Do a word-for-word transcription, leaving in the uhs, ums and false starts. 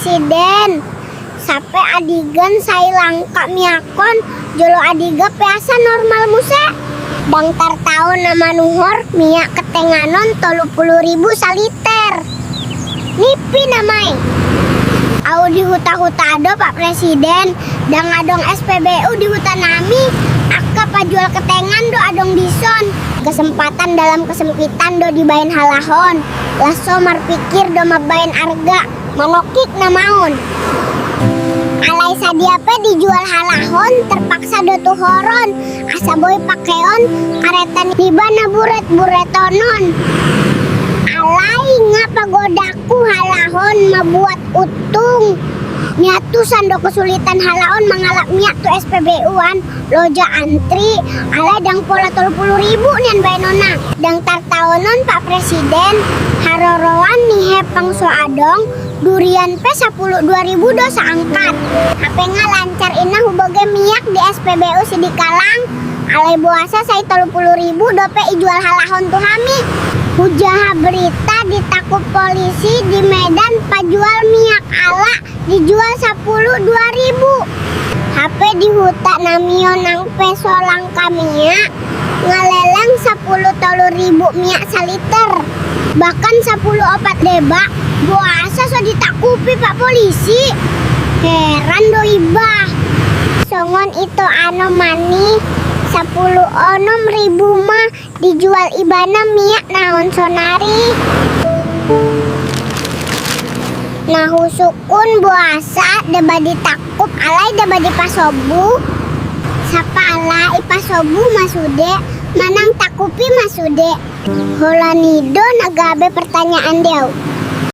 Presiden, sape Adigan sai langka miak on, jolo Adiga pe asa normal muse. Ndang tartaon na manuhor miak ketengan on tolu pulu ribu saliter. Nipi nama i. Ahu di huta-huta do, Pak Presiden, ndang adong S P B U di huta nami, angka pajual ketengan do adong dison. Kesempatan dalam kesempitan do dibaen halak on, laos so marpikir do mambaen arga, manokik nama on. Alai sadia pe dijual halak on, terpaksa do tuhoron, asa boi pakeon kareta niba na buret-bureton on. Alai nga pagodangku halak on mambuat untung. Niantusan do kesulitan halak on mangalap miak tu S P B U an, loja antri, alai ndang pola tolu pulu ribu nian baenonna. Ndang tartaonon, Pak Presiden, haroroan ni hepeng so adong, durian pe sampulu dua ribu do saangkat. Hape nga lancar inna hubege miak di S P B U Sidikalang, alai boasa sai tolu pulu ribu dope ijual halak on tu hami. Hujaha berita ditangkup polisi di Medan pajual miak ala dijual sampulu dua ribu. Hape di huta nami on nang pe so langka miak, nga lelang sampulu tolu ribu miak saliter, bahkan sampulu opat deba, boasa so ditangkupi Pak Polisi. Heran do iba. Songon ito anomani, sampulu onom ribu ma dijual ibana miak na on sonari. Na husungkun boasa deba ditangkup alai deba dipasombu. Sapala ipasombu ma sude, manang tangkupi ma sude. Holan i do na gabe pertanyaan di ahu.